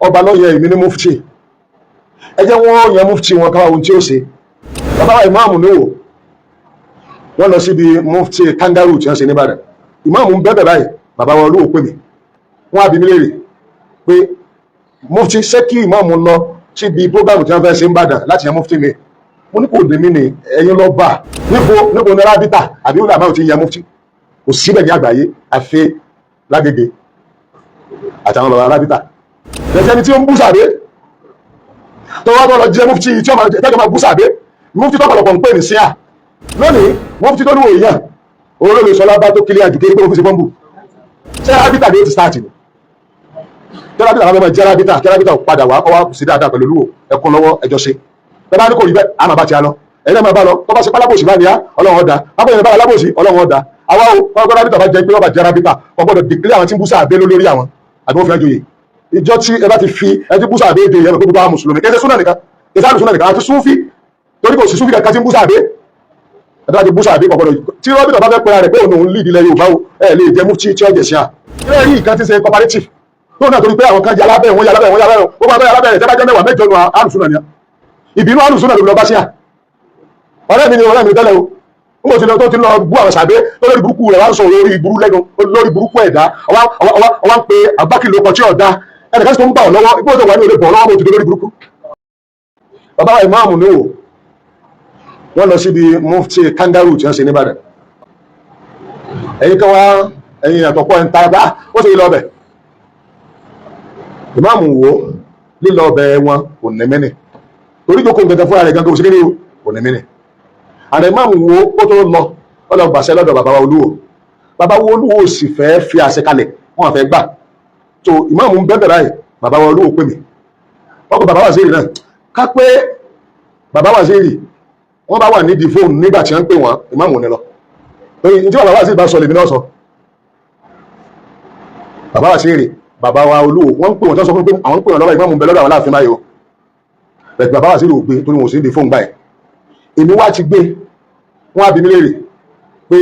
Ọba lọ́yẹ̀ èmi ní mufti. Ẹ jẹ́ wọ́n yan mufti wọn káwá ohun tí ó ṣe. Bàbá wa ìmáàmù níwò, wọ́n lọ síbi mufti kangaroo tí wọ́n ṣe nìbàdàn. Ìmáàmù ń bẹ́bẹ̀ báyìí. Bàbá wa olúwo pè mí, wọ́n á bi mí léèrè pé, "Mufti, ṣé kí ìmáàmù lọ síbi program tí wọ́n fẹ́ ṣe n'Ìbàdàn láti yan mufti mi?" Mo ní kò dé mí ni, ẹ̀yin lọ bá. Níbo níbo ní rábítà àbí wúlò àmáwò tí ń yan mufti? Kò síbẹ̀ ní àgbáyé, àfi lágége àtàwọn bàbá rábítà. Lẹ́sẹ̀ ni tí ó ń bú sàbẹ́ tó wá bọ́ lọ jẹ́ mufti tí ó máa tẹ́jọ́ máa bú sàbẹ́. Mufti tọ́pọ̀lọpọ̀ ń pè ní síà lónìí, mufti tó níwò èèyàn olóòlù sọlá bá tó kílẹ̀ àjùké pé ó fi ṣe bọ́ǹbù. Ṣé rábítà ni ó ti start ni? Tí rábítà bá fẹ́ máa jẹ́ rábítà, kí rábítà padà wá kọ́ wá sí dáadáa pẹ̀lú olúwo, ẹkún lọ́wọ́ ẹjọ́ ṣe. Bẹ́ẹ̀ bá ní kò rí bẹ́ẹ̀, àmà bá ti á lọ, ẹ̀yin náà máa bá lọ. Tó bá ṣe pálábòsì bá ní á, Ọlọ́run ọ̀dà bábọ̀ yẹn bá alábòsí, Ọlọ́run ọ̀dà àwa o. Kọ́ rábítà bá jẹ́ pé wọ́n bá jẹ́ rábítà, wọ́n gbọ́dọ̀ declare àwọn tí ń bú sáà bẹ́ lórí àwọn àbí wọ́n fi ẹjọ́ yìí. Ìjọ tí ẹ bá ti fi ẹ ti bú sáà bẹ́ èdè yẹn, pé gbogbo àwọn mùsùlùmí, kẹsẹ̀ súnà nìkan, kẹsẹ̀ àlùsúnà nìkan àti súnfì, torí kò sí súnfì kankan tí ń bú sáà bẹ́. Ẹ bá ti bú sáà bẹ́, kò gbọ́dọ̀. Tí rábítà bá fẹ́ pera rẹ̀ pé òun òun lead ilẹ̀ Yorùbá o, ẹ lè jẹ́ mufti tí ó jẹ̀ sí à. Ilé rí nǹkan tí ń ṣe cooperative tó náà, torí pé àwọn kan jẹ alábẹ́ wọn, yẹ alábẹ́ wọn, yẹ alábẹ́ wọn, gbogbo àwọn alábẹ́ rẹ̀ tẹ́ bá jẹ́ 10, 8 nu àlùsúnà ni. Ìbínú àlùsúnà ló lọ bá sí à. Ọ̀rẹ́ mi ni, ọ̀rẹ́ mi tẹ́lẹ̀ o. N kò ti lọ tó ti lọ bú àwọn sàbẹ́ lórí burúkú rẹ̀, wá ń sọ lórí burú lẹ́nu, lórí burúkú ẹ̀dá. Ọwá ń pe àbákìlì ọkọ̀ tí ọ̀dá ẹnìkan tó ń bà ọ́ lọ́wọ́ ipò tó wà ní olè bọ̀ lọ́wọ́, mo ti dé lórí burúkú. Bàbá wa ìmáàmù níwò, wọ́n lọ síbi mufti kangaroo tí wọ́n ṣe nìbàdàn. Ẹ̀yin kan wá, ẹ̀yin àtọ̀pọ̀ ẹ̀ ń ta bá ó sì lọ bẹ̀. Ìmáàmù wo, lílọ ọbẹ̀ wọn kò ní mẹ́nì, torí jókòó nǹkan fúnra rẹ̀ gangan kò sí kí ni o, kò ní mẹ́nì. Àrẹ ìmáàmù wo, ó tó lọ, ó lọ gbàṣẹ lọ́dọ̀ bàbá wa olúwo. Bàbá wa olúwo sì fẹ́ fi àṣẹ kalẹ̀, wọn fẹ́ gbà. Tó ìmáàmù ń bẹ́ẹ̀ báyìí, bàbá wa olúwo pè mí, wọ́n kọ bàbá waziri náà. Ká pé bàbá waziri wọ́n bá wà nídìí fóònù nígbà tí wọ́n ń pè wọ́n, ìmáàmù ò ní lọ, torí ní tí bàbá waziri bá sọ lèmi náà sọ. Bàbá waziri, bàbá wa olúwo, wọ́n ń pè wọ́n tó sọ fún pé àwọn ń pè wọ́n lọ́wọ́, ìmáàmù ń bẹ lọ́dọ̀ àwọn aláàfin báyìí o. Bẹ̀ẹ̀ bàbá waziri ò gbé, torí wọn ò sí nídìí fóònù báyìí. Èmi wá ti gbé, wọ́n á bi mí léèrè pé,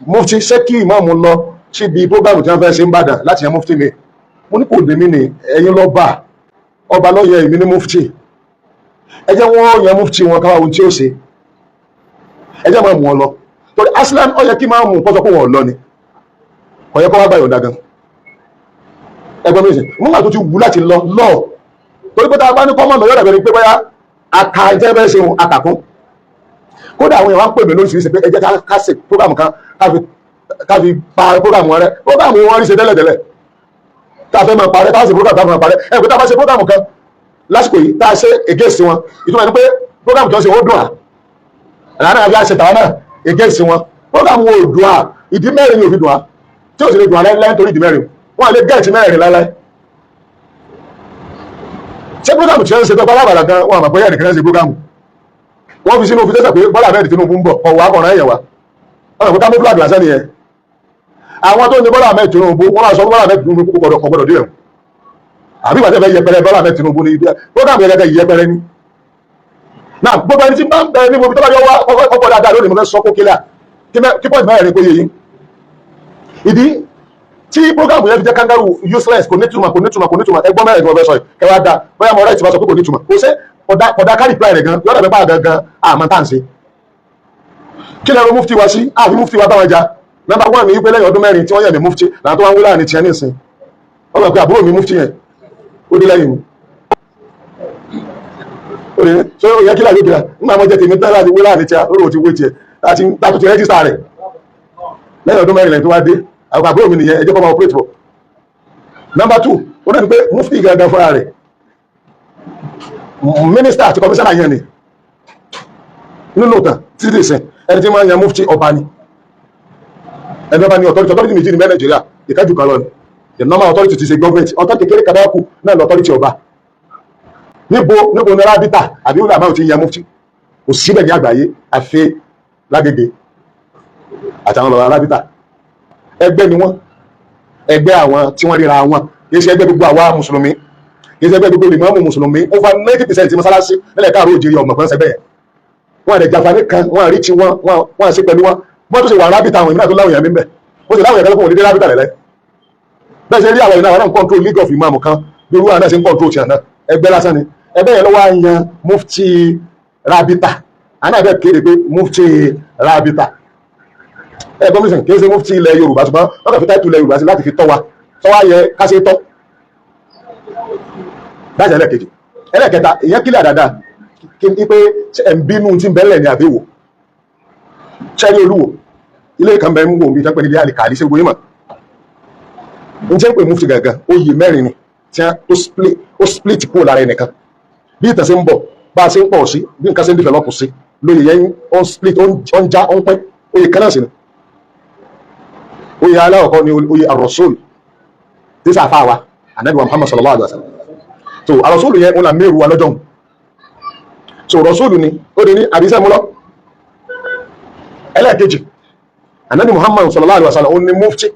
"Mufti, ṣé kí ìmáàmù lọ síbi program tí wọ́n fẹ́ ṣe n'Ìbàdàn láti yan mufti mi?" Mo ní kò dé mí ni, ẹ̀yin lọ bá. Ọba lọ́yẹ̀ èmi ní mufti. Ẹ jẹ́ wọ́n yan mufti wọn káwá ohun tí ó ṣe. Ẹ jẹ́ máa mú wọn lọ, torí aslam ó yẹ kí máa mú kó sọ pé wọn ò lọ ni, kò yẹ kó wá gbà yọ̀ǹda gan. Ẹgbẹ́ mi sìn nígbà tó ti wù láti lọ lọ, torí pé tá a bá ní kọ́mọ̀ lọ, yọ̀dà bẹ̀rẹ̀ pé bóyá aka ìjẹ́ bẹ́ẹ̀ ṣe àkàkún. Kódà àwọn èèyàn wá ń pè mí lóríṣiríṣi pé ẹ jẹ́ ká ṣe program kan ká fi pa program wọn rẹ. Program wọn rí ṣe tẹ́lẹ̀tẹ́lẹ̀ tá a fẹ́ máa parẹ́, tá a ṣe program tá a fẹ́ máa parẹ́ ẹ, pé tá a bá ṣe program kan lásìkò yìí, tá a ṣe against wọn, ìtumọ̀ ẹni pé program tó ń ṣe ó dùn à àlànà àfi àṣẹ tàwa náà against wọn. Program wọn ò dùn à. Ìdí 4 ni ò fi dùn à, tí ò sì lè dùn à láíláí, nítorí ìdí 4 wọn lè gẹ̀ẹ́tì 4 láíláí. Ṣé program tí wọ́n ń ṣe tó bá wà gan, wọn àmọ̀ pé ẹnìkan ṣe program, wọ́n fi sínú fi tẹ́sẹ̀ pé Bọ́lá Ahmed Tinubu ń bọ̀, ọ̀wọ́ akọ̀rọ̀ ẹ̀yẹ̀ wa wọ́n mọ̀ pé camouflage lásán nìyẹn. Àwọn tó ní Bọ́lá Ahmed Tinubu, wọ́n máa sọ fún Bọ́lá Ahmed Tinubu kó gbọ́dọ̀ dé ẹ̀wọ̀n, àbí ìgbà tí wọ́n fẹ́ yẹpẹrẹ Bọ́lá Ahmed Tinubu ní ibi program yẹn gẹ́gẹ́ yẹpẹrẹ ni náà. Gbogbo ẹni tí bá ń bẹ ní mo fi tó bá yọ wá ọkọ̀ dáadáa lónìí, mo fẹ́ sọ kó kílẹ̀ kí point 4 kó yé yín. Ìdí tí program yẹn fi jẹ́ kangaroo, useless, kò ní túmọ̀, kò ní túmọ̀, kò ní túmọ̀. Ẹgbọ́n 4 tí mo fẹ́ sọ yìí, kẹwàá da bóyá mo right bá sọ pé kò ní túmọ̀, kò ṣe kọ̀dá ká reply rẹ̀ gan yọ̀dà bẹ́ẹ̀ bá gangan àmọ́ tá à ń ṣe. Kí lẹ́rọ mufti wa sí àfi mufti wa bá wọn jà? Number one ní wípé lẹ́yìn ọdún 4 tí wọ́n yẹ̀ mí mufti, làwọn tó wá ń wí láàrin tiẹ̀ nísìn, wọ́n gbà pé àbúrò mi mufti yẹn ó dé lẹ́yìn mi. Ó lè ṣé ó yẹ kí làgbé kìlà nígbà wọn jẹ tèmi tán láti wí láàrin tiẹ̀ lórí òtí wé tiẹ̀ láti láti ti register rẹ̀ lẹ́yìn ọdún 4 lẹ́yìn tó wá dé. Àwọn àbúrò mi nìyẹn, ẹ jẹ́ kó máa operate for. Number two, ó náà ní pé mufti gangan fúnra rẹ̀, mínísítà àti kọmíṣánná yẹn ni nínú ìtàn títí ìsìn. Ẹni tí máa ń yan mufti, ọba ni. Ẹni ọba ni authority. Authority méjì ní Nàìjíríà, ìkájú kan lọ ni. The normal authority ti ṣe government authority, kékeré kàdákù náà lọ authority ọba. Níbo níbo ní rábítà àbí wúlò àmáwò tí ń yan mufti? Kò síbẹ̀ ní àgbáyé, àfi lágége àtàwọn bàbá rábítà. Ẹgbẹ́ ni wọ́n, ẹgbẹ́ àwọn tí wọ́n ríra wọn, kì í ṣe ẹgbẹ́ gbogbo àwa mùsùlùmí, kì í ṣe ẹgbẹ́ gbogbo ìmáàmù mùsùlùmí. Over 90% mọ́sálásí nílẹ̀ káàró òjìrì ọmọ kan ṣẹgbẹ́ yẹn, wọ́n àdẹ̀ jàǹfààní kan, wọ́n àrí tí wọ́n wọ́n àṣẹ pẹ̀lú wọn. Wọ́n tó ṣe wà rábìtà, àwọn ìmìnà tó láwọn èèyàn mi ń bẹ̀, wọ́n sì láwọn èèyàn kan lókun òdídé rábìtà lẹ́lẹ́. Bẹ́ẹ̀ ṣe rí àwọn ìnáwó náà control League of Imam kan Bí olúwa náà ṣe ń control tiẹ̀ náà, ẹgbẹ́ lásán ni. Ẹgbẹ́ yẹn ló wá yan mufti Rabita. Àná bẹ́ẹ̀ kéde pé mufti Rabita ẹ gómìnà, kì í ṣe mufti ilẹ̀ Yorùbá, ṣùgbọ́n wọ́n kàn fi title ilẹ̀ Yorùbá sí láti fi tọ́ wa tọ́ wa yẹ ká ṣe tọ́ láti. Ẹlẹ́ẹ̀kejì, ẹlẹ́ẹ̀kẹta, ìyẹn kílẹ̀ dáadáa kí n pé ẹ̀ ń bínú tí ń bẹ́lẹ̀ ní àbẹ̀wò sẹ́rí. Olúwo ilé kan bẹ́ẹ̀ ń wò bí tán pé nílé àlìkàlì ṣe gbóyè mọ̀ n tí ń pè mufti gangan. Oyè mẹ́rin ni tí ó split kúrò lára ẹnìkan. Bí ìtàn ṣe ń bọ̀, bá a ṣe ń pọ̀ sí, bí nǹkan ṣe ń develop sí, lóye yẹn ó ń split, ó ń já, ó ń pín. Oyè kan náà sì ni. Oyè aláwọ̀kọ́ ni oyè ar-rasul, tí sàfà wa anabi wa Muhammad sallallahu alaihi wa sallam. So ar-rasul yẹn ń la mẹ́rù wa lọ́jọ́. So rasul ni ó di ní àbísẹ́ mú lọ. Ẹlẹ́ẹ̀kejì, anabi Muhammad sallallahu alaihi wa sallam, ó ní mufti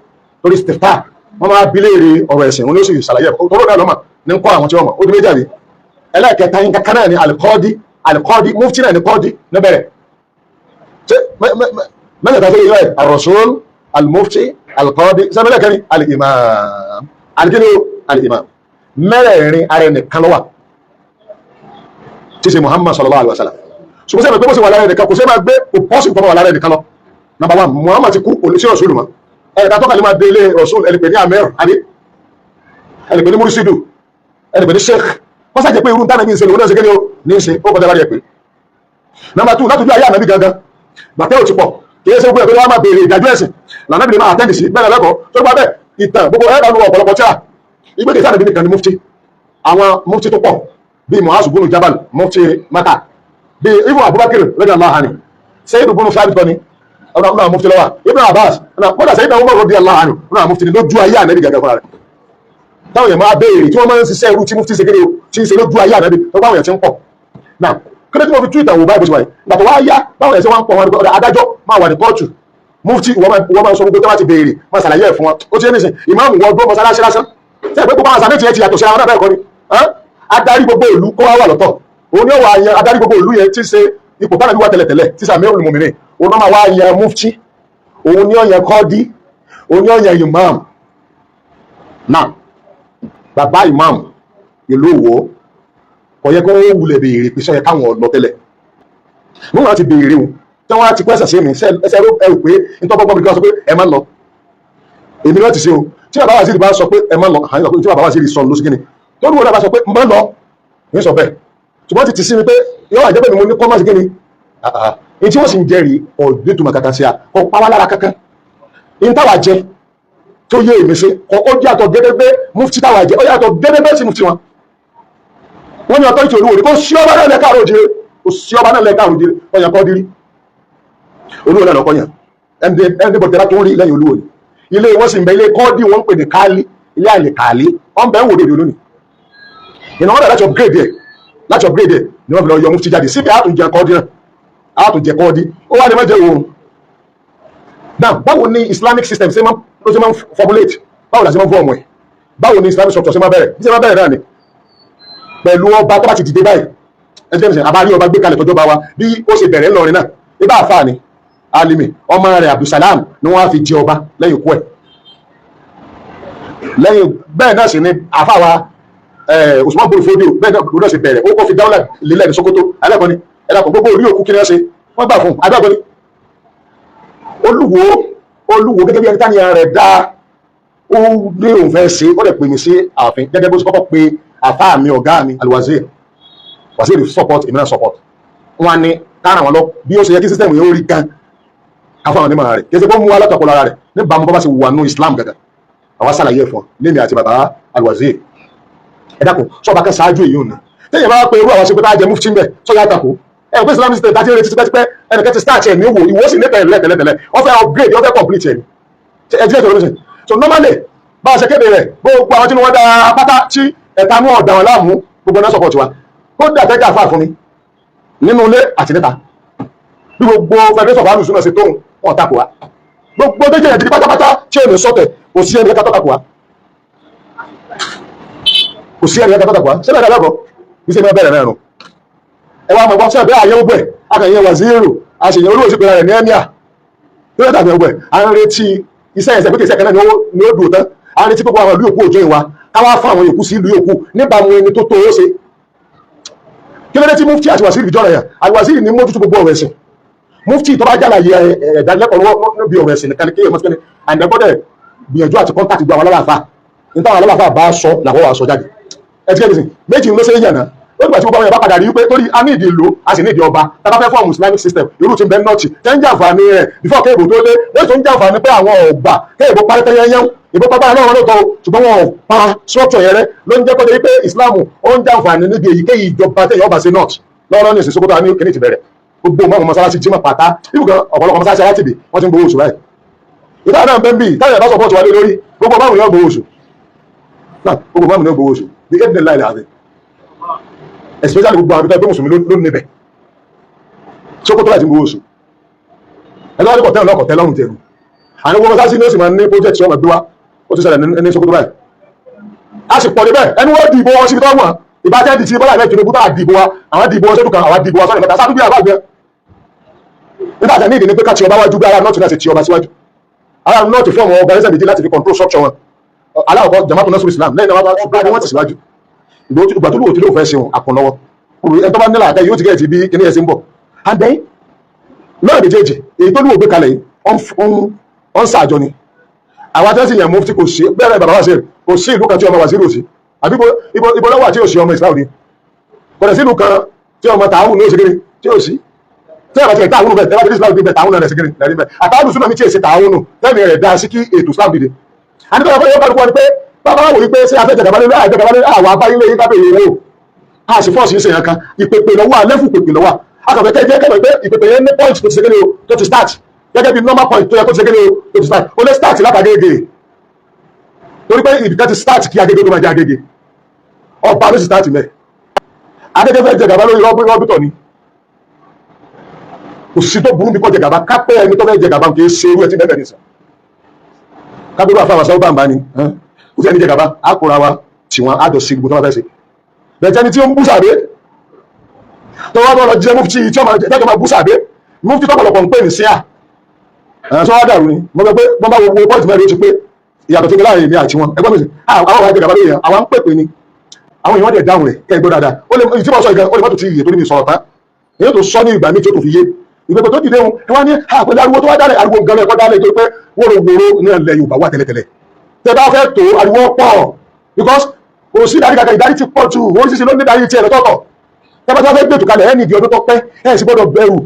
torí istifta. Wọ́n máa bi léèrè ọ̀rọ̀ ẹ̀sìn, wọn ló sì ṣàlàyé ẹ̀kọ́ tó lóòdà lọ́mà ní kọ́ àwọn tí wọ́n mọ̀. Ó di méjì àbí? Ẹlẹ́ẹ̀kẹta yín kankan náà ni alikọ́ọ́dí. Alikọ́ọ́dí, mufti náà ni kọ́ọ́dí níbẹ̀rẹ̀. Ṣé mẹ́tẹ̀ẹ̀ta tó yẹ ẹ̀? Ar-rasul, al-mufti, al-qadi. Sẹ́mi ẹlẹ́ẹ̀kẹrin, al-imam. Alikini o? Al-imam. Mẹ́rẹ̀ẹ̀rin ara ẹnìkan ló wà, tí ṣe Muhammad sallallahu alaihi wa sallam. Ṣùgbọ́n sẹ́mi pé bó ṣe wà lára ẹnìkan, kò sẹ́ máa gbé, kò pọ́sì kọ́ máa wà lára ẹnìkan lọ. Number one, Muhammad ti kú, kò sí rasul mọ́. Ẹnìkan tó kàlí máa dé ilé rasul, ẹnì pè ní amir, àbí ẹnì pè ní mursidu, ẹnì pè ní sheikh. Wọ́n sàjẹ́ pé irú tánà bí n ṣe lòun náà ṣe kéde o ní ṣe ó kọjá bá rí ẹ pé. Number two, látọjú ayé ànábì gangan, gbàtẹ́ ò ti pọ̀, kì í ṣe gbogbo ẹ̀ pé wọ́n máa béèrè ìdájọ́ ẹ̀sìn lànàbì lè máa attend sí bẹ́ẹ̀ lẹ́kọ̀ọ́ tó bá bẹ́ẹ̀. Ìtàn gbogbo ẹ̀ bá nu ọ̀pọ̀lọpọ̀ tíra ìgbé kìí sànàbì nìkan ni mufti. Àwọn mufti tó pọ̀ bíi Mu'az bunu Jabal, mufti Maka, bíi ibn Abubakar radiyallahu anhu, Sayyid bunu Thabit kọ́ni ọ̀nà ọ̀nà mufti lọ́wọ́, Ibn Abbas ọ̀nà kódà Sayyidina Umar radiyallahu anhu, ọ̀nà mufti ni lójú ayé ànábì gàgà fúnra rẹ̀. Táwọn èèyàn máa béèrè tí wọ́n máa ń ṣiṣẹ́ irú tí mufti ṣe kéde o tí ń ṣe lójú ayé ànábì tó báwọn èèyàn ti ń pọ̀ náà. Kí ló tí mo fi tú ìtàn wò báyìí bó ṣe wáyé? Ìgbà tó wá yá, báwọn èèyàn ṣe wá ń pọ̀ wọn, ọ̀dà adájọ́ máa wà ní kóòtù, mufti ìwọ máa sọ gbogbo tó bá ti béèrè, máa ṣàlàyé ẹ̀ fún wọn. Ó ti yé nísìn. Ìmáàmù wọ ọdún mọ́sálásí lásán tí ẹ̀ pé gbogbo àwọn àṣà méjì yẹn ti yàtọ̀ síra wọn náà. Bẹ́ẹ̀ kọ́ ni adarí gbogbo ìlú kó wá wà lọ́tọ̀. Òun ni ó wà yan adarí gbogbo ìlú yẹn, tí ń ṣe ipò tánàbí wà tẹ́lẹ̀tẹ́lẹ̀, tí sàmì olùmọ̀mìnì. Òun náà máa wá yan mufti, òun ni ó yan kọ́dí, òun ni ó yan imam náà. Bàbá imam ìlú Ìwó, kò yẹ kó wulẹ̀ béèrè pé sọ yẹ káwọn lọ tẹ́lẹ̀. Wọ́n láti béèrè o tí wọ́n á ti pẹ́sẹ̀ sí mi ẹsẹ̀ ẹrù pé nítorí ọgbọ́n mi kí wọ́n sọ pé ẹ má lọ. Èmi náà ti ṣe o. Tí bàbá wa sì bá sọ pé ẹ má lọ, àyìn sọ pé tí bàbá wa sì sọ ló sí kíni tó ní wọn náà bá sọ pé má lọ ní sọ bẹ́ẹ̀. Ṣùgbọ́n ti ti sí mi pé yóò wà jẹ́ pé mi mo ní kọ́ má sí kíni ní tí wọ́n sì ń jẹ́rìí ọ̀dẹ́tùmọ̀ kankan sí a kò pa wá lára kankan. Ní táwa jẹ tó yé èmi sí kò ó yàtọ̀ gédégbé. Mufti táwa jẹ ó yàtọ̀ gédégbé sí mufti wọn. Wọ́n ní ọtọ́ ìtòlú òní kó sí ọba náà lẹ́ka àròjìrè, kó sí ọba náà lẹ́ka àròjìrè. Ọ̀yàn kọ́ dírí olúwo náà lọ́kọ́ yàn ẹni bọ̀ tẹ́lá tó ń rí lẹ́yìn olúwo ni. Ilé wọn sì ń bẹ, ilé kọ́ọ́dì wọn ń pè ní káálí, ilé àlè káálí wọn bẹ ń wò lóde lónìí. Ìnáwó náà láti upgrade ẹ̀, láti upgrade ẹ̀ ni wọ́n fi lọ yọ mufti jáde síbi. Àtúnjẹ kọ́ọ́dì náà, àtúnjẹ kọ́ọ́dì ó wà ní mẹ́jẹ òun now. Báwo ni Islamic system ṣe máa ló ṣe máa ń formulate? Báwo la ṣe máa ń form ẹ̀? Báwo ni Islamic structure ṣe máa bẹ̀rẹ̀? Bí ṣe máa bẹ̀rẹ̀ náà ni pẹ̀lú ọba tó bá ti dìde báyìí. Ẹjẹ́ mi sìn àbárí ọba gbé kalẹ̀ tọjọ́ bá wa bí ó ṣe bẹ̀rẹ̀ ńlọrin náà. Ibà àfáà ni Alimi, ọmọ rẹ̀ Abdulsalam ni wọ́n á fi jẹ ọba lẹ́yìn ikú ẹ̀. Lẹ́yìn bẹ́ẹ̀ náà sì ni àfáà wa Usman bolo Fodio, bẹ́ẹ̀ náà ló náà ṣe bẹ̀rẹ̀. Ó kọ́ fi dáwọ́lá lélẹ̀ ní Sokoto alẹ́kọ̀ọ́ ni ẹ̀dàkọ̀ gbogbo orí òkú kí ni wọ́n ṣe, wọ́n gbà fún abẹ́ẹ̀kọ́ ni. Olúwo, olúwo gẹ́gẹ́ bí ẹni táníyàn rẹ̀ dá, ó ní òun fẹ́ ṣe. Ó dẹ̀ pè mí sí ààfin gẹ́gẹ́ bó ṣe kọ́kọ́ pe àfáà mi, ọ̀gá mi Alwazir. Wazir support, èmi náà support. Wọn ní kára wọn lọ bí ó ṣe yẹ kí system yẹn ó rí gan, káfọ́ àwọn onímọ̀ rẹ̀ kí ẹ ṣe kó mú alátọ̀pọ̀ lára rẹ̀ níbàámu bá bá ṣe wà nù Islam gẹ́gẹ́. Àwa ṣàlàyé ẹ̀fọn lémi àti bàbá Alwazir. Ẹ dákun, sọba kan ṣáájú èyí ò ní téèyàn bá pe irú àwọn ṣe pé tá a jẹ mufti ń bẹ sọ yà tako ẹ ò pé Islamic state àti retí tipẹ́tipẹ́. Ẹnìkan ti start ẹ̀ ní wò ìwọ sì ní tẹ̀lé tẹ̀lé tẹ̀lé, wọ́n fẹ́ upgrade, wọ́n fẹ́ complete ẹ̀ ní ẹ jíjẹ́ ìtọ́jú nísìn. So normally, bá a ṣe kéde rẹ̀, gbogbo àwọn tí wọ́n dá pátá tí ẹ̀ta mú ọ̀dà wọn láàmú, gbogbo náà support wa. Kódà tẹ́jà fà fún mi nínú ilé àti níta, bí gbogbo Federation of Alusun náà ṣe tóun, wọn takò wa. Gbogbo tó jẹ́ ìdí pátápátá tí ò ní sọ́tẹ̀, kò sí ẹni kẹta tó takò wa, kò sí ẹni kẹta tó takò wa. Síbẹ̀ dáadáa kọ́ bí ṣe máa bẹ̀rẹ̀ náà nù. Ẹ wá mọ̀ gbọ́ síbẹ̀ àyẹ̀ gbogbo ẹ̀ akànyẹ waziri àṣeyẹ olówó sí pẹ̀lú rẹ̀ ní emir tó yẹ tàbí ọgbẹ̀. À ń retí iṣẹ́ ẹ̀sẹ̀ pé kìí ṣe ẹ̀kan náà ni ó dùn tán. À ń retí gbogbo àwọn ìlú òkú òjò ìwà. Káwá fún àwọn yòókù sí ìlú yòókù níbàámu ẹni tó tó ó ṣe. Kí ló dé tí mufti àti wàsíìrì jọ̀rọ̀ yẹn? Àti wàsíìrì ní mójútó gbogbo ọ̀rọ̀ ẹ̀sìn. Mufti tó bá jàlàyé ẹ̀dánilẹ́kọ̀ọ́ lọ́wọ́ níbi ọ̀rọ̀ ẹ̀sìn nìkan ni kéèyàn mọ́síkẹ́ni àǹdẹ́gbọ́dẹ̀ gbìyànjú àti contact gbogbo àwọn alálàáfà. Níta àwọn alálàáfà bá sọ làwọn wà sọ jáde. Ẹ ti kẹ́ ẹ̀sìn méjì ló ṣe é yànnà. Ó dìgbà tí gbogbo àwọn yẹn bá padà rí wípé torí a ní ìdí ìlú, a sì ní ìdí ọba. Tá a bá fẹ́ form Islamic system, irú tí ń bẹ North tẹ́ ń jàǹfààní rẹ̀ before kéèbò tó dé, wọ́n tún ń jàǹfààní pé àwọn ọ̀gbà kéèbò parí tẹ́yẹ́yẹ́. Ìbò pápá náà wọn lóòótọ́, ṣùgbọ́n wọn ò pa structure yẹn rẹ. Ló ń jẹ́ kó dé pé Islam ó ń jàǹfààní níbi èyíkéyìí ìjọba tẹ̀yìn ọba sí North. Lọ́wọ́lọ́wọ́ ní ìsìn, Sókótó ní kíní ti bẹ̀rẹ̀. Gbogbo mọ́mọ́ mọ́sálásí jímọ̀ pátá ibùkún, ọ̀pọ̀lọpọ̀ mọ́sálásí alátìbí, wọ́n ti ń gbowó oṣù báyìí. Ìta náà bẹ́ẹ̀ bí táyà bá support wà lé lórí gbogbo báwọn yóò gbowó oṣù náà, gbogbo báwọn yóò gbowó oṣù bí ẹ̀dínlẹ̀ láìláà àti especially gbogbo àwọn ibi tó mùsùlùmí ló níbẹ̀. Sókótó láti gbowó oṣù ẹ̀dá wọn ní kọ̀tẹ́ ọ̀nà kọ̀tẹ́ lọ́rùn tẹ̀rù. Àwọn gbogbo mọ́sálásí ní ó sì máa ní project tí wọ́n máa gbé wá. Ó ti ṣẹlẹ̀ ní Sókótó báyìí, a sì pọ̀ níbẹ̀. Ẹni wọ́n dìbò wọn síbi tó wọ̀n ìbájẹ́ di ti Bọ́lá ìfẹ́ Tinubu tá a dìbò wa, àwọn dìbò wọn sódù kan, àwọn dìbò wa sọ́nà mẹ́ta sáà bí àbá gbẹ. Nígbà tí a ní ìdí ni pé ká ti ọba wájú, bí ará North náà ṣe ti ọba síwájú. Ará North fún ọmọ organisation méjì láti fi control structure wọn. Aláwọ̀kọ́, Jamaatu Nasrul Islam. Lẹ́yìn náà, wọ́n ni wọ́n ti síwájú. Ìgbà tó lóò tí lóò fẹ́ ṣe wọn àkànlọ́wọ́. Ẹni tó bá nílà àtẹ yóò ti gẹ̀ẹ́tì bí kíní ẹ̀ sí ń bọ̀. And then lọ́nà méjèèjì, èyí tó lóò gbé kalẹ̀ yìí, ọ̀n sàjọ ni. Àwọn atẹ́sí yẹn, mufti kò sí bẹ́ẹ̀. Bàbá wa ṣe kò sí ìlú kan tí ọmọ wàzírò sí, àbí ibo lọ́wọ́ àti òsì ọmọ Islam ni. Kò dẹ̀ sí ìlú kan tí ọmọ tààwù ní òsì tí ò sí tí ẹ bá ti tààwù bẹ́ẹ̀. Tẹ́ bá ti Islam bẹ́ẹ̀, tààwù náà rẹ̀ sí kiri lẹ́rìí bẹ́ẹ̀. Àtàwù súnmọ́ mi tí èsì tààwù nù tẹ́mi rẹ̀ dá sí kí ètò Islam dìde. Àti tó yẹ kó ni pé bàbá wò wípé ṣé afẹ́ jẹ̀gàbálẹ̀ lórí àjẹgàbálẹ̀ àwọn abáyé lórí kábẹ̀ yìí wò a sì force yìí ṣèyàn kan. Ìpèpè lọ́wọ́ àlẹ́fù pèpè lọ́wọ́ akọ̀fẹ́ kẹ́ jẹ́ kẹ́mọ̀ pé ìpèpè yẹn ní point tó ti ṣe kéde o, tó ti start gẹ́gẹ́ bí normal point tó yẹ kó ti ṣe kéde o, tó ti start. Ó lè start látàgége, torí pé ibìkan ti start kí Agége tó máa jẹ́ Agége. Ọba ló sì start mẹ́. Agége fẹ́ jẹ gàba lórí rọ́bìtọ̀ ni. Kò sí tó burú bí kò jẹ gàba. Kápẹ́ ẹni tó fẹ́ jẹ gàba kì í ṣe irú ẹ tí bẹ́ẹ̀ nìsín. Kápẹ́ bá fáwọn sábà bá ní kò sí ẹni jẹ gàba, á kóra wa tí wọn á jọ sí gbogbo tó bá fẹ́ ṣe. Bẹ̀ẹ̀ tẹni tí ó ń bú sàbẹ́ tó wá bọ́ lọ jẹ mufti tí ó máa bú sàbẹ́, mufti tọ́pọ̀lọpọ̀ ń pè ní síà ẹ̀ sọ wá dàrú ni. Mo fẹ́ pé wọ́n bá wo point mẹ́rin, ó ti pé ìyàtọ̀ tí mi láàrin èmi àti wọn. Ẹgbọ́n mi sì àwọn àwọn àjẹgàba lórí yẹn, àwọn ń pèpè ni. Àwọn èèyàn dẹ̀ dáhùn rẹ̀. Kẹ́ ẹ gbọ́ dáadáa, ó lè tí mo sọ ìgan, ó lè mọ́tò tí iye torí mi sọ̀rọ̀ tán, èyí tó sọ ní ìgbà mi tí ó tó fi yé ìgbẹ́pẹ́ tó dìde wọn. Ẹ wá ní àpẹẹrẹ ariwo tó wá dálẹ̀, ariwo nǹkan lẹ́ẹ̀kọ́ dálẹ̀, torí pé wóróworó ní ilẹ̀ Yorùbá wà tẹ́lẹ̀tẹ́lẹ̀. Tẹ́ bá fẹ́ tó ariwo pọ̀, because kò sí ìdarí kankan, ìdarí ti pọ̀ jù. Oríṣiríṣi ló ní ìdarí tiẹ̀ lọ́tọ̀ọ̀tọ̀. Tẹ́ bá fẹ́ gbètò kalẹ̀, ẹ ní ìdí ọdún tó pẹ́. Ẹ sì gbọ́dọ̀ bẹ̀rù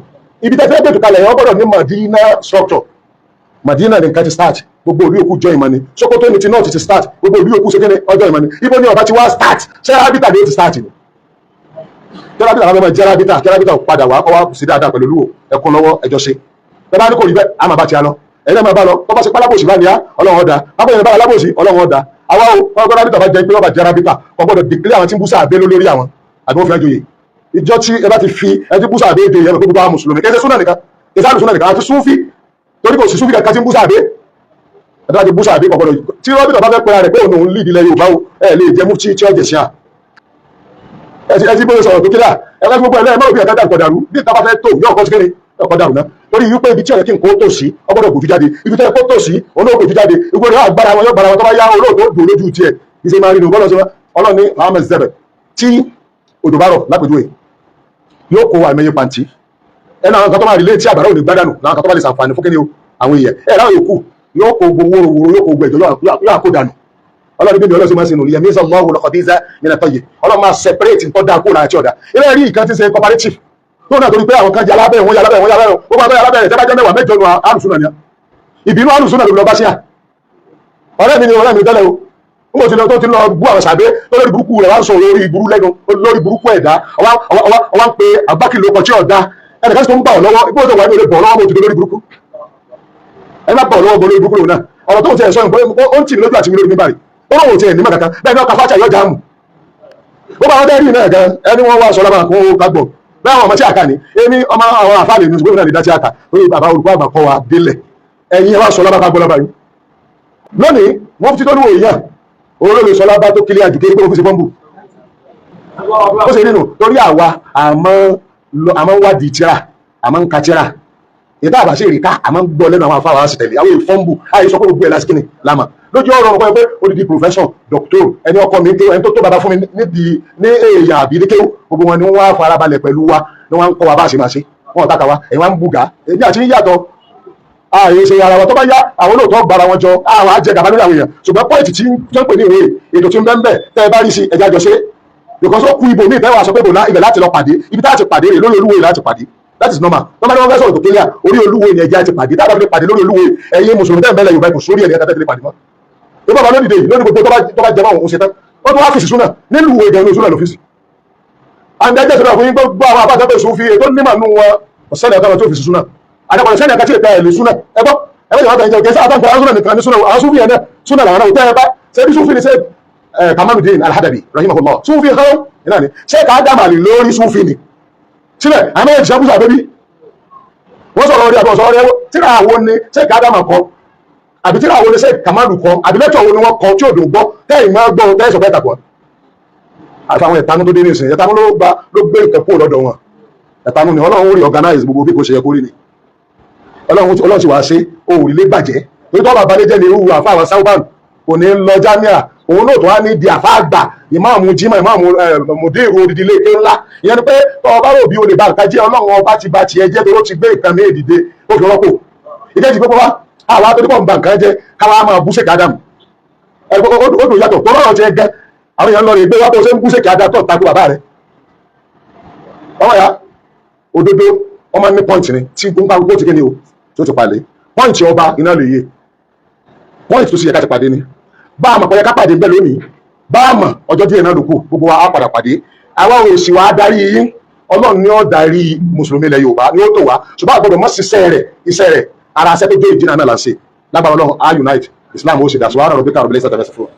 ibi tẹ́ fẹ́ gbètò kalẹ̀. Ẹ gbọ́dọ̀ ní Madina structure. Madina ní nǹkan ti start, gbogbo ìlú yòókù jọ ìmọ̀ ni. Sokoto ní ti north ti start, gbogbo ìlú yòókù sékéne ọjọ́ ìmọ̀ ni. Ibo ni ọba ti wá start? Ṣé rábìtà ni ó ti start ni? Jẹ́rábìtà lábẹ́ mọ́ jẹ́rábìtà, jẹ́rábìtà padà wá kọ́ wá sí dáadáa pẹ̀lú olúwo ẹkún lọ́wọ́ ẹjọ́ ṣe. Bẹ́ẹ̀ bá ní kò rí bẹ́ẹ̀, á máa bá ti á lọ. Ẹ̀yin náà máa bá lọ. Tó bá ṣe pálábòsì bá ní á, Ọlọ́run ọ̀dà bábọ̀ yẹn bá alábòsí, Ọlọ́run ọ̀dà. Àwa o wọn gbọ́dọ̀ rábìtà bá jẹ́ pé ọba jẹ́rábìtà kò gbọ́dọ̀ dìklẹ́ àwọn tí ń bú sáà bẹ́ẹ̀ lórí àwọn àbí wọ́n fi àjòyè. Ìjọ tí ẹ bá ti fi ẹ ti bú sáà bẹ́ẹ̀ dé yẹn, pé gbogbo àwọn mùsùlùmí kẹsẹ̀ súnà nìkan, kẹsẹ̀ àlùsúnà nìkan àti súnfì, torí kò sí súnfì kankan tí ń bú sáà bẹ́ẹ̀. Ẹ̀dá ti bú sáà bẹ́ẹ̀ kò gbọ́dọ̀. Tí rọ́bìtà bá fẹ́ pera rẹ̀ pé òun òun lead ilẹ̀ Yorùbá o, ẹ lè jẹ́ mufti tí ó jẹ̀ sí à. Ẹ ti bóyá sọ̀rọ̀ tó kílà ẹ fẹ́ gbogbo ẹ̀ lẹ́yìn mọ́rò bí ẹ̀ka dàrú dàrú. Bí ìta bá fẹ́ tó yóò kọ́ sí kéré ọkọ̀ dàrú náà, torí wípé ibi tí ọ̀yẹ́ kí n kó tó sí ọgbọ́dọ̀ gbòjú jáde, ibi tó yẹ kó tó sí olóògbòjú jáde. Gbogbo rẹ̀ agbára wọn yóò gbára wọn. Tó bá yá, olóòtú dùn lójú tiẹ̀. Ìṣe máa rí nu bọ́lọ̀ sọ. Ọlọ́ni Muhammed zebẹ̀ tí òjò bá rọ̀ lápèjúwe, yóò kó àìmọye pàǹtí ẹnu àwọn kan tó máa rí létí àgbàrá òní gbádànù làwọn kan tó bá lè ṣàǹfààní fún kíni o àwọn èèyàn ẹ̀ láwọn yòókù, yóò kó gbogbo wórówóró, yóò kó gbogbo ẹ̀jọ̀, yóò kó dànù. Ọlọ́run bí mi ọlọ́run ṣe máa ń sinú yẹmí sọ lọ́wọ́ lọ́kọ̀díza nínú ẹ̀tọ́ yìí. Ọlọ́run máa separate nǹkan dáa kó lára tí ọ̀dà ilé rí. Ìkan tí ń ṣe cooperative tó náà, torí pé àwọn kan jẹ alábẹ́ wọn, yẹ alábẹ́ wọn, yẹ alábẹ́ wọn, ó bá tọ́ yẹ alábẹ́ rẹ̀. Tẹ́ bá jẹ́ 10, 8 nu alùsùn náà ni. Ìbínú alùsùn náà ló lọ bá sí à. Ọ̀rẹ́ mi ni, ọ̀rẹ́ mi tẹ́lẹ̀ o. N kò ti lọ tó ti lọ bú àwọn sàbẹ́ tó lórí burúkú rẹ̀ wá ń sọ lórí burú lẹ́nu, lórí burúkú ẹ̀dá. Ọwá ń pe àbákìlì ọkọ̀ tí ọ̀dá ẹnìkan sì tó ń bà ọ́ lọ́wọ́. Ibò tó wà ní olè bọ̀ lọ́wọ́, mo ti di lórí burúkú. Ẹ má bọ̀ lọ́wọ́ bọ̀ lórí burúkú lòun náà. Ọ̀rọ̀ tó ń tẹ̀ sọ yìí, ó ń tì mí lójú àti mi lórí mímbàrí. Ó lóun ò tiẹ̀ ní mọ̀ kankan bẹ́ẹ̀ ni. Ọkà fàtà yọjà mù ó bá wọn dẹ́rì náà gan. Ẹni wọ́n wá sọ lọ́mọ kó ká gbọ́ bẹ́ẹ̀. Àwọn ọmọ tí a kà ní èmi ọmọ àwọn àfáàlì ní ṣùgbọ́n náà ní dá tí a kà lórí bàbá olùkọ́ àgbà kọ́ wa délẹ̀. Ẹ̀yin ẹ wá sọ lọ́mọ ká gbọ́ lọ́ba yìí lónìí. Wọ́n ti tó ní òòyàn òun ló sọ lábá tó kílẹ̀ àjùké pé ó fi ṣe bọ́ǹbù. Ó ṣe nínú torí àwa àmọ́ ń wádìí tíra, àmọ́ ń ka tíra. Ìta àbá sí ìrìká àmọ́ ń gbọ́ lẹ́nu àwọn afáwọn àṣì tẹ̀lé àwọn ìfọ́nbù àyè sọ pé gbogbo ẹ̀ lásìkò ni lámà lójú ọ̀rọ̀ ọ̀rọ̀ pé odidi professor, doctor, ẹni ọkọ mi tó ẹni tó tó bàbá fún mi nídìí ní èèyàn àbí ní kéwù, gbogbo wọn ni wọ́n wá farabalẹ̀ pẹ̀lú wa, ni wọ́n ń kọ́ wa bá a ṣe máa ṣe. Wọn ò tàkà wa, ẹ̀yin wá ń bùgà, èmi àti yín yàtọ̀, ààyè ṣe ara wa. Tó bá yá, àwọn olóòótọ́ gbára wọn jọ, àwọn àjẹ gàba lórí àwọn èèyàn. Ṣùgbọ́n point tí ń pè ní ìwé ètò tí ń bẹ́ẹ̀ bẹ́ẹ̀ tẹ́ ẹ bá rí sí ẹja jọ ṣe, because ó kú ibò míì tẹ́wàá sọ pé ibẹ̀ láti lọ pàdé. Ibi tá a ti pàdé rè lórí Olúwo láti pàdé. That is normal. Tọ́ bá ní wọ́n fẹ́ sọ̀rọ̀ tó clear, orí Olúwo ni ẹja ti pàdé. Tá a bá fi pàdé lórí Olúwo, ẹ̀yin mùsùlùmí tẹ́ ń bẹ́lẹ̀ Yorùbá, kò sórí ẹ̀ ní ẹ̀ka tẹ́ fi lè pàdé mọ́. Tó bá bá lódìdé yìí lórí gbogbo tó bá jẹmọ́ òun ṣe tán, ó tún wá fèsì súnà nílùú ìgbà inú súnà lọ́fíìsì. And ẹjẹ́ sọ̀rọ̀ fún yín, gbogbo àwọn àbájá pé sùn fi ètò nímọ̀ nù wọn ọ̀sẹ́lẹ̀ ọ̀kan tó fèsì súnà àdàpọ̀lẹ̀ sẹ́ni àkàtì ìpẹ́ ẹ̀lú súnà. Ẹgbọ́ ẹgbẹ́ ìjọba tẹ̀yìn jẹ́ sáà táǹkì àwọn súnà nìkan ní súnà. Àwọn súnfì yẹn náà súnà làwọn náà tẹ́ ẹ bá ṣe bí súnfì ni. Ṣe Kamaludin Alhadabi rahimahullah, súnfì kan iná ni. Ṣé ká dàmàlì lórí súnfì ni síbẹ̀ àwọn méjì ṣẹ́kù sàbẹ́bí wọ́n sọ̀rọ̀ orí àbọ̀ sọ̀rọ̀ ẹwọ́. Tíra àwọn ni ṣé ká dàmà kọ, àbí tíra àwọn ni ṣé Kamalu kọ, àbí lẹ́tọ̀ wo ni wọ́n kọ tí ò dùn gbọ́ tẹ́yìn máa gbọ́ tẹ́yìn sọ pé tàkùn àtàwọn ẹ̀tanú tó dé ní ìsìn? Ẹ̀tanú ló gba ló gbé nǹkan kúrò lọ́dọ̀ wọn. Ẹ̀tanú ni. Ọlọ́run rí organize gbogbo bí kò ṣe yẹ kó rí ni. Ọlọ́run sì wá ṣe òòrì lé bàjẹ́ torí tó bá balẹ̀ jẹ́ ní irú àfa àwọn sáúbàn kò ní lọ jámíà, òun náà tó wá ní di àfa àgbà, ìmáàmù jimá, ìmáàmù mùdírù odidi ilé ike ńlá. Ìyẹn ni pé tó ọba rò bí o lè ba nǹkan jẹ́, Ọlọ́run ọba ti ba tiẹ̀ jẹ́ torí ó ti gbé nǹkan ní èdìdé, ó fi rọ́pò ìkejì. Gbogbo wa àwa tó ní pọ̀ ń ba nǹkan jẹ́, káwa máa bú sèkì Ádámù, ó dùn yàtọ̀ tó lọ́rọ̀ tiẹ̀ gẹ́. Àwọn èèyàn lọ rè gbé wá bó ṣe ń bú sèkì Ádámù tó takò bàbá rẹ̀. Ọmọ ya òdodo, ọmọ ní point ni tí nǹkan gbogbo ti kéde o tí ó ti pàdé point ọba iná lè yé point tó sì yẹ ká ti pàdé ni. Bá a mọ̀ pé yẹ ká pàdé bẹ́ẹ̀ lónìí, bá a mọ̀ ọjọ́ díẹ̀ náà ló kù, gbogbo wa á padà pàdé. Àwa ò sì wá darí yín, Ọlọ́run ni ó darí mùsùlùmí ilẹ̀ Yorùbá ni ó tò wá, ṣùgbọ́n àgbọ̀dọ̀ mọ́ ṣiṣẹ́ rẹ̀. Iṣẹ́ rẹ̀ ara ṣẹ́ tó dé ìdínà náà là ń ṣe. Lágbára Ọlọ́run, á unite, Islam ó sì dà sọ wàhálà rọ̀ bí káàrọ̀ bí lẹ́sẹ̀ tẹ̀lé fún wa.